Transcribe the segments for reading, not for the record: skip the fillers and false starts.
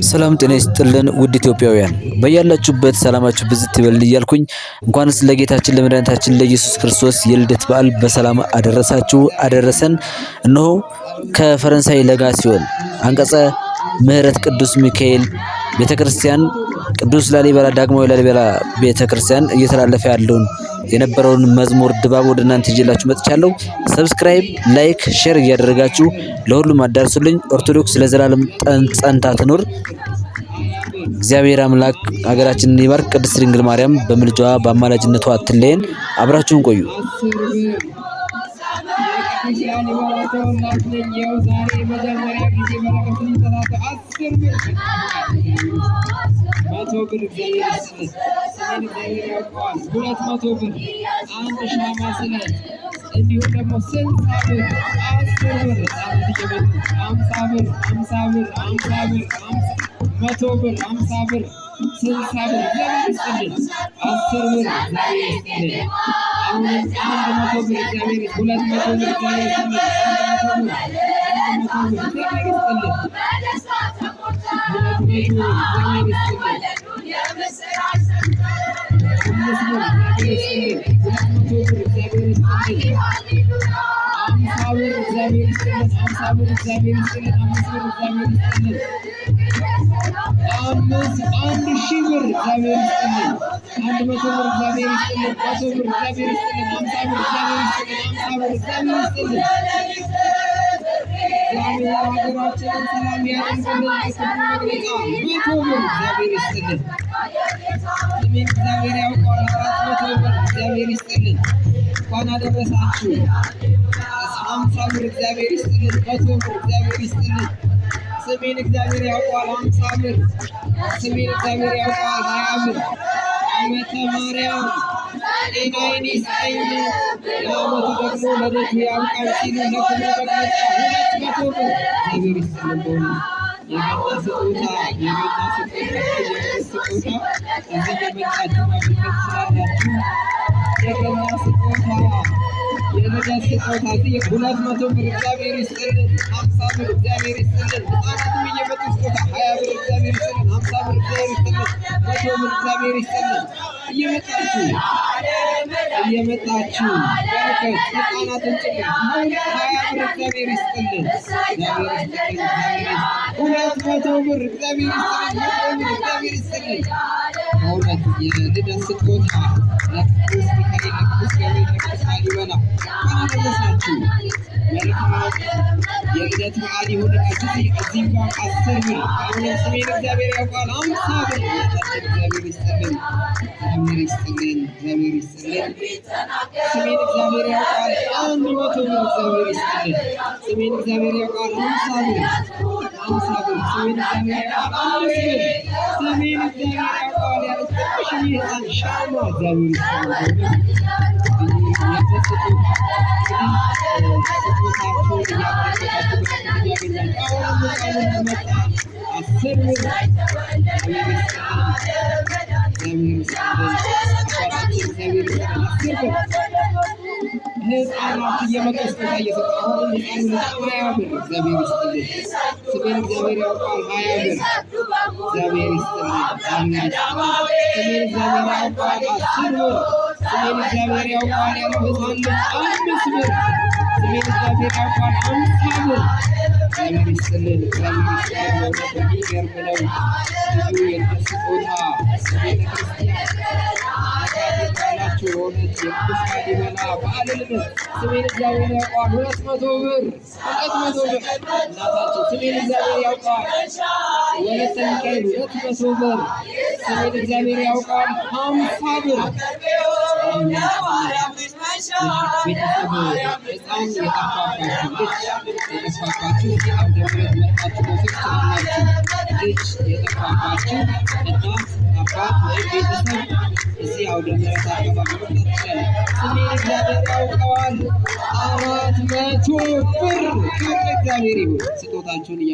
ሰላም ጤና ይስጥልን ውድ ኢትዮጵያውያን በያላችሁበት ሰላማችሁ ብዝት ይበል እያልኩኝ እንኳንስ ለጌታችን ለመድኃኒታችን ለኢየሱስ ክርስቶስ የልደት በዓል በሰላም አደረሳችሁ አደረሰን። እነሆ ከፈረንሳይ ለጋ ሲሆን አንቀጸ ምሕረት ቅዱስ ሚካኤል ቤተክርስቲያን ቅዱስ ላሊበላ ዳግማዊ ላሊበላ ቤተክርስቲያን እየተላለፈ ያለውን የነበረውን መዝሙር ድባብ ወደ እናንተ ይዤላችሁ መጥቻለሁ። Subscribe፣ like፣ share እያደረጋችሁ ለሁሉም አዳርሱልኝ። ኦርቶዶክስ ለዘላለም ጸንታ ትኑር። እግዚአብሔር አምላክ ሀገራችንን ይባርክ። ቅድስት ድንግል ማርያም በምልጃዋ በአማላጅነቷ አትለየን። አብራችሁን ቆዩ። 100 ብር እግዚአብሔር ይስጥልን። ስሜን እግዚአብሔር ያውቀዋል። 200 ብር አንድ ሻማ ስለት እንዲሁም ደግሞ 60 ብር 10 ብር ህጻናት እየመጡ 50 ብር 50 ብር 50 ብር 100 ብር 50 ብር 60 ብር እግዚአብሔር ይስጥልን። 10 ብር እግዚአብሔር ይስጥልን። አሁንም 100 ብር እግዚአብሔር 200 ብር እግዚአብሔር ይስጥልን። 100 ብር 100 ብር እግዚአብሔር ይስጥልን። 200 እግዚአብሔር ይስጥልን። 5 ብር እግዚአብሔር ይስጥልን። 200 ብር እግዚአብሔር ይስጥልን። 50 ብር እግዚአብሔር ይስጥልን። 50 ብር እግዚአብሔር ይስጥልን። 5 ብር እግዚአብሔር ይስጥልን። 1000 ብር እግዚአብሔር ይስጥልን። 100 ብር እግዚአብሔር ይስጥልን። 100 ብር እግዚአብሔር ይስጥልን። 50 ብር እግዚአብሔር ይስጥልን። 50 ብር እግዚአብሔር ይስጥልን። እግዚአብሔር ሀገራችንን ሰላም ያደርግልን። ለክብሩ መግለጫ 100 ብር እግዚአብሔር ይስጥልን። ስሜን እግዚአብሔር ያውቀዋል። 400 ብር እግዚአብሔር ይስጥልን። እንኳን አደረሳችሁ። 50 ብር እግዚአብሔር ይስጥልን። 100 ብር እግዚአብሔር ይስጥልን። ስሜን እግዚአብሔር ያውቀዋል። 50 ብር ስሜን እግዚአብሔር ያውቀዋል። 20 ብር ዓመተ ማርያም ጤናዬን ይስጠኝ ለዓመቱ ደግሞ ለደጁ ያብቃን ሲሉ ለክብሩ መግለጫ 200 ብር እግዚአብሔር ይስጥልን። በእውነት የገና ስጦታ የገና ስጦታ የልደት ስጦታ እዚህ የመጣችሁ ማበርከት ትችላላችሁ። የገና ስጦታ የልደት ስጦታ እዚህ 200 ብር እግዚአብሔር ይስጥልን። 50 ብር እግዚአብሔር ይስጥልን። ህጻናትም እየመጡ ስጦታ 20 ብር እግዚአብሔር ይስጥልን። 50 ብር እግዚአብሔር ይስጥልን። 100 ብር እግዚአብሔር ይስጥልን። እየመጣችሁ እየመጣችሁ በረከት ህጻናትን ጭምር 20 ብር እግዚአብሔር ይስጥልን። እግዚአብሔር ይስጥልን። እግዚአብሔር ይስጥልን። 200 ብር እግዚአብሔር ይስጥልን። 100 ብር እግዚአብሔር ይስጥልን። በእውነት የልደት ስጦታ ለቅዱስ ሚካኤል፣ ለቅዱስ ገብርኤል፣ ለቅዱስ ላሊበላ እንኳን አደረሳችሁ። መልካም የልደት በዓል ይሁንላችሁ። እዚህ ጋር 10 ብር አሁንም ስሜን እግዚአብሔር ያውቃል። 50 ብር እናታችን እግዚአብሔር ይስጥልን። እግዚአብሔር ይስጥልን። እግዚአብሔር ይስጥልን። ስሜን እግዚአብሔር ያውቃል። 100 ብር እግዚአብሔር ይስጥልን። ስሜን እግዚአብሔር ያውቃል። 50 ብር 50 ብር ስሜን እግዚአብሔር ያውቃል። 5 ብር ስሜን እግዚአብሔር ያውቃል ያለች ትንሽዬ ህፃን ሻማ እግዚአብሔር ይስጥልን። የልደት ስጦታ እንግዲህ ስጦታችሁን እያበረከታችሁ በረከት እያገኛችሁ አሁንም ህፃኑ መጣ። 10 ብር እግዚአብሔር ይስጥልን። እግዚአብሔር ይስጥልን። አባታችን እግዚአብሔር ይስጥልን። 10 ብር ህፃናት እየመጡ ስጦታ እየሰጡ አሁንም ህፃኑ ልጅ 20 ብር እግዚአብሔር ይስጥልን። ስሜን እግዚአብሔር ያውቃል። 20 ብር እግዚአብሔር ይስጥልን። እግዚአብሔር ይስጥልን። ስሜን እግዚአብሔር ያውቃል። 10 ብር ስሜን እግዚአብሔር ያውቃል ያለው ህፃን ልጅ 5 ብር ስሜን እግዚአብሔር ያውቃል። 50 ብር እግዚአብሔር ይስጥልን። እግዚአብሔር ይስጥልን። በእውነት የሚገርም ነው። ልዩ የልደት ስጦታ ቤተክርስቲያን ለካቴድራላችሁ በእውነት የቅዱስ ላሊበላ በዓለ ልደት ስሜን እግዚአብሔር ያውቀዋል። 200 ብር 200 ብር እናታችን ስሜን እግዚአብሔር ያውቀዋል። ወለተ ሚካኤል 200 ብር ስሜን እግዚአብሔር ያውቀዋል። 50 ብር ቤተሰብ ህፃን የጠፋባችሁ ልጅ የጠፋባችሁ እዚህ አውደ ምሕረት መጥታችሁ መውሰድ ትችላላችሁ። ልጅ የጠፋባችሁ እናት አባት ወይም ቤተሰብ እዚህ እዚህ አውደ ምሕረት አካባቢ መምጣት ትችላላችሁ። ስሜን እግዚአብሔር ያውቀዋል። 400 ብር ክብር ለእግዚአብሔር ይሁን። ስጦታችሁን እያ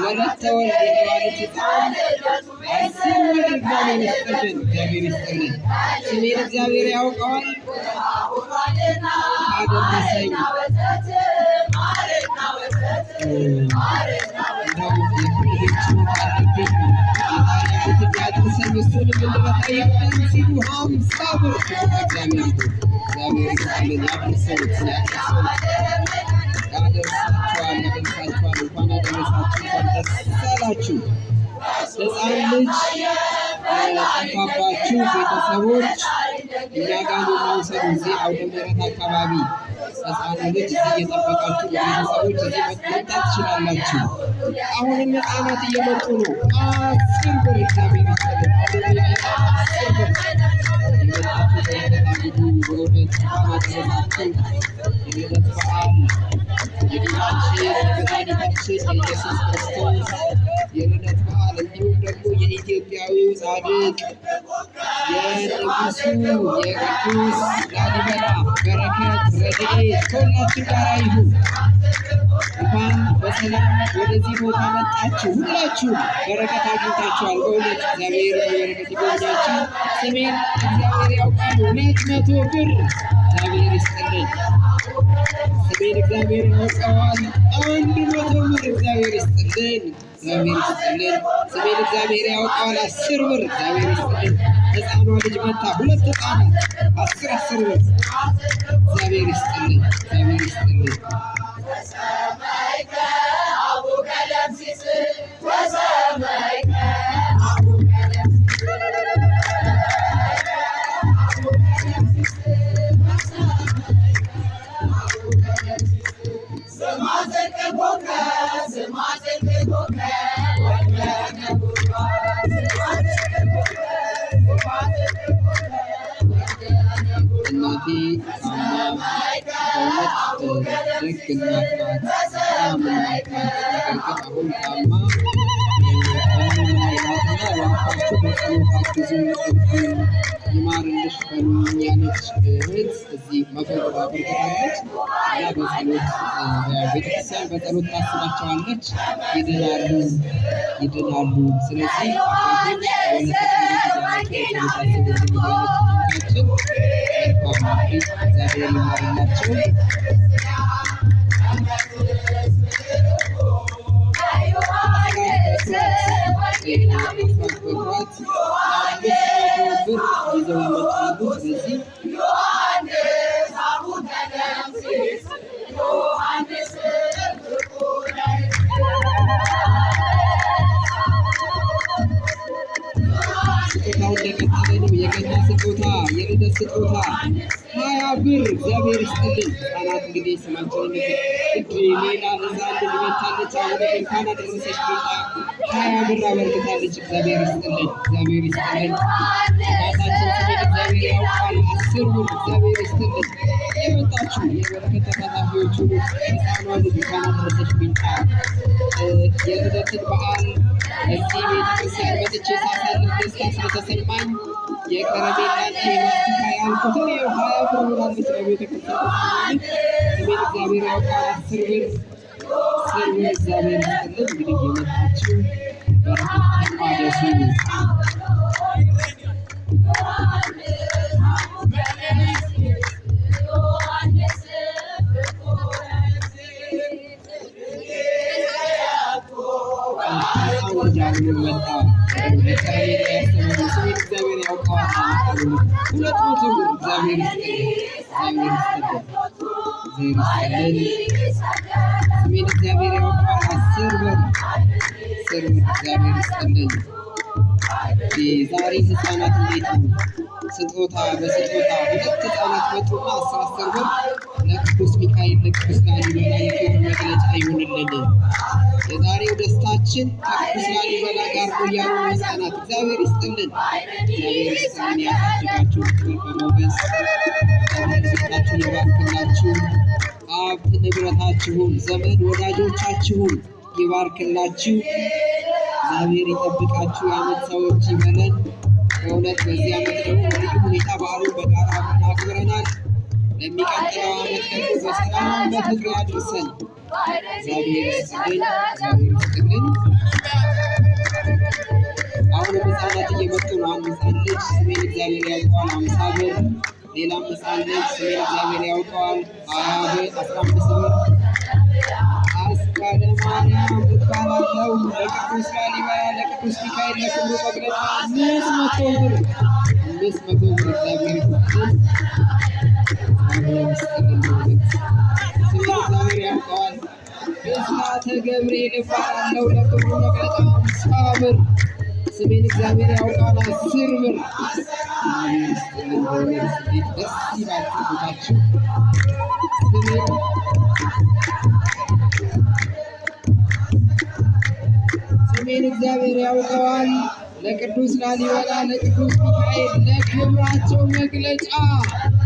ወለተ ወልድ የተባለች ሕፃን 10 ብር እግዚአብሔር ይስጥልን፣ እግዚአብሔር ይስጥልን። ስሜን እግዚአብሔር ያውቀዋል። አደረሰኝ እንደው የልጆች አለብኝ የዛሬ ዓመት ቢያደርሰኝ እሱንም እንድመጣ ይብቃኝ ሲሉ 50 ብር ክብር ለእግዚአብሔር ይሁን። እግዚአብሔር ይስጥልን። ያድርሰውት፣ ያድርሰውት፣ ያደርሳችኋል፣ ያደርሳችኋል። እንኳን አደረሳችሁ፣ እንኳን ደስ አላችሁ። ሕፃን ልጅ የጠፋባችሁ ቤተሰቦች እኛ ጋር ኑና ውሰዱ። እዚህ አውደ ምሕረት አካባቢ ሕፃኑ ልጅ እዚህ እየጠበቃችሁ ቤተሰቦች እዚህ መምጣት ትችላላችሁ። አሁንም ሕፃናት እየመጡ ነው። 10 ብር እግዚአብሔር ይስጥልን። አውደ ምሕረት 10 ብር የመጣችሁ በረከት አግኙ። በእውነት እንኳን አደረሳችሁ። የልደት በዓል የጌታችን የመድኃኒታችን የኢየሱስ ክርስቶስ የልደት በዓል እንዲሁም ደግሞ የኢትዮጵያዊው ጻድቅ የንጉሱ የቅዱስ ላሊበላ በረከት ረድኤት ከሁላችን ጋር ይሁን። እንኳን በሰላም ወደዚህ ቦታ መጣችሁ። ሁላችሁም በረከት አግኝታችኋል። በእውነት እግዚአብሔር በበረከት ይጎብኛችሁ። ስሜን እግዚአብሔር ያውቃል። 200 ብር እግዚአብሔር ይስጥልን። ስሜን እግዚአብሔር ያውቀዋል። 100 ብር እግዚአብሔር ይስጥልን። እግዚአብሔር ይስጥልን። ስሜን እግዚአብሔር ያውቀዋል። 10 ብር እግዚአብሔር ይስጥልን። ሕፃኗ ልጅ መታ ሁለት ሕፃናት 10 10 ብር እግዚአብሔር ይስጥልን። እግዚአብሔር ይስጥልን። እናቴ ታማ በእውነት ደግ እናት ናት፣ በጣም እናት ናት። ነገር ግን አሁን ታማ ህመም ላይ ናትና እባካችሁ በጸሎት አግዙኝ፣ እርዱኝ፣ ይማርልሽ በሉኝ ያለች እህት እዚህ 100 ብር አበርክታለች እና በጸሎት ቤተክርስቲያን በጸሎት ታስባቸዋለች። ይድናሉ፣ ይድናሉ። ስለዚህ አባቶች ወለተ ሰንበት እያላችሁ በጸሎት አስቡልን እያለች እህታችን መልካም እንግዲህ እግዚአብሔር ይማርላቸው። አስራት በኩራት 500 ብር ይዘው ይመጣሉ። ስለዚህ ስጦታው እንደቀጠለ ነው። የገና ስጦታ፣ የልደት ስጦታ 20 ብር እግዚአብሔር ይስጥልን። ሕፃናት እንግዲህ ስማቸውን እንድ ሌላ ሕፃን ልጅ መታለች። አሁን እንኳን አደረሰሽ ብላ 20 ብር አበርክታለች። እግዚአብሔር ይስጥልን፣ እግዚአብሔር ይስጥልን። እናታችን ስሜን እግዚአብሔር ያውቃል። 10 ብር እግዚአብሔር ይስጥልን። የመጣችሁ የበረከት ተሳታፊዎች ሁሉ ሕፃኗ ልጅ እንኳን አደረሰሽ ቢንጣ የልደትን በዓል እዚህ ቤተክርስቲያን መጥቼ ሳሳልፍ ደስታ ስለተሰማኝ የከረሜላና የማስቲካ ያልኩትን ይኸው 20 ብር ብላለች ለቤተክርስቲያን። ስሜን እግዚአብሔር ያውቃል። 10 ብር 10 ብር እግዚአብሔር ይስጥልን። እንግዲህ የመጣችሁ በረከት ተቋደሱ። ሕፃን ልጅ አሁንም መጣ። ለከረሜላ ያሰበው ስሜን እግዚአብሔር ያውቀዋል። 200 ብር እግዚአብሔር ይስጥልን፣ እግዚአብሔር ይስጥልን፣ እግዚአብሔር ይስጥልን። ስሜን እግዚአብሔር ያውቀዋል። 10 ብር 10 ብር እግዚአብሔር ይስጥልን። ዛሬ ሕፃናት እንዴት ነው ስጦታ በስጦታ ሁለት ሕፃናት መጡና 10 10 ብር ለቅዱስ ሚካኤል ለቅዱስ ላሊበላ የክብር መግለጫ ይሁንልን። የዛሬው ደስታችን ከቅዱስ ላሊበላ ጋር ነው እያሉ ነው ሕፃናት። እግዚአብሔር ይስጥልን፣ እግዚአብሔር ይስጥልን። ያሳድጋችሁ ክብር በሞገስ እግዚአብሔር ቤታችሁን ይባርክላችሁ። ሀብት ንብረታችሁን፣ ዘመድ ወዳጆቻችሁን ይባርክላችሁ። እግዚአብሔር ይጠብቃችሁ። የዓመት ሰዎች ይበለን። በእውነት በዚህ ዓመት ደግሞ በልዩ ሁኔታ ሁኔታ በዓሉን በጋራ አብረን አክብረናል። ለሚቀጥለው ዓመት ደግሞ በሰላም በፍቅር ያድርሰን። እግዚአብሔር ይስጥልን፣ እግዚአብሔር ይስጥልን። አሁንም ህፃናት እየመጡ ነው። አንድ ህፃን ልጅ ስሜን እግዚአብሔር ያውቀዋል 50 ብር፣ ሌላም ህፃን ልጅ ስሜን እግዚአብሔር ያውቀዋል 20 ብር፣ 15 ብር። አስካለ ማርያም እባላለሁ። ለቅዱስ ላሊበላ ለቅዱስ ሚካኤል ለክብሩ መግለጫ 500 ብር፣ 500 ብር። እግዚአብሔር ይስጥልን፣ እግዚአብሔር ይስጥልን። በእውነት ስሜን እግዚአብሔር ያውቀዋል። ብስራተ ገብርኤል እባላለሁ። ለክብሩ መግለጫ 50 ብር። ስሜን እግዚአብሔር ያውቃል 10 ብር። እግዚአብሔር ይስጥልን። በእውነት እንዴት ደስ ይላል ቦታችሁ። ስሜን እግዚአብሔር ያውቀዋል። ለቅዱስ ላሊበላ ለቅዱስ ሚካኤል ለክብራቸው መግለጫ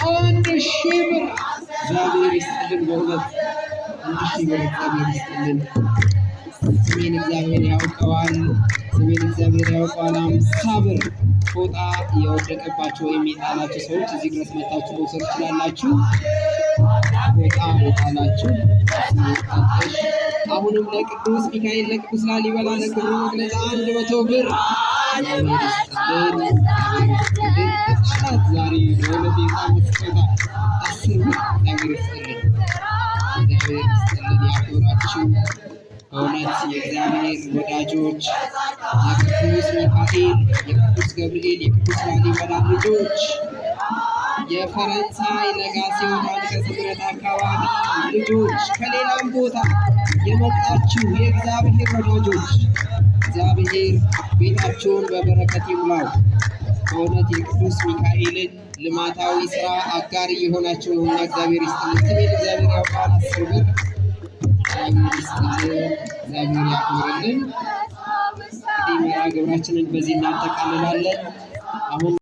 1000 ብር። እግዚአብሔር ይስጥልን። በእውነት 1000 ብር እግዚአብሔር ይስጥልን። ስሜን እግዚአብሔር ያውቀዋል። ስሜን እግዚአብሔር ያውቀዋል 50 ብር። ፎጣ የወደቀባቸው ወይም የጣላችሁ ሰዎች እዚህ ድረስ መታችሁ መውሰድ ትችላላችሁ። ፎጣ የጣላችሁ። አሁንም ለቅዱስ ሚካኤል ለቅዱስ ላሊበላ ለክብሩ መግለጫ 100 ብር። እግዚአብሔር ይስጥልን፣ እግዚአብሔር ይስጥልን። ህፃናት ዛሬ በእውነት የህፃናት ስጦታ 10 ብር። እግዚአብሔር ይስጥልን፣ እግዚአብሔር ይስጥልን፣ ያክብራችሁ። በእውነት የእግዚአብሔር ወዳጆች፣ የቅዱስ ሚካኤል፣ የቅዱስ ገብርኤል፣ የቅዱስ ላሊበላ ልጆች፣ የፈረንሳይ ለጋሲዮን አንቀጸ ምሕረት አካባቢ ልጆች፣ ከሌላም ቦታ የመጣችሁ የእግዚአብሔር ወዳጆች እግዚአብሔር ቤታቸውን በበረከት ይሙላው። በእውነት የቅዱስ ሚካኤልን ልማታዊ ስራ አጋር እየሆናችሁ ነውና እግዚአብሔር ይስጥልን። ስሜን እግዚአብሔር ያውቃል 10 ብር። እግዚአብሔር ይስጥልን፣ እግዚአብሔር ያክብርልን። እንግዲህ መርሃ ግብራችንን በዚህ እናጠቃልላለን። አሁን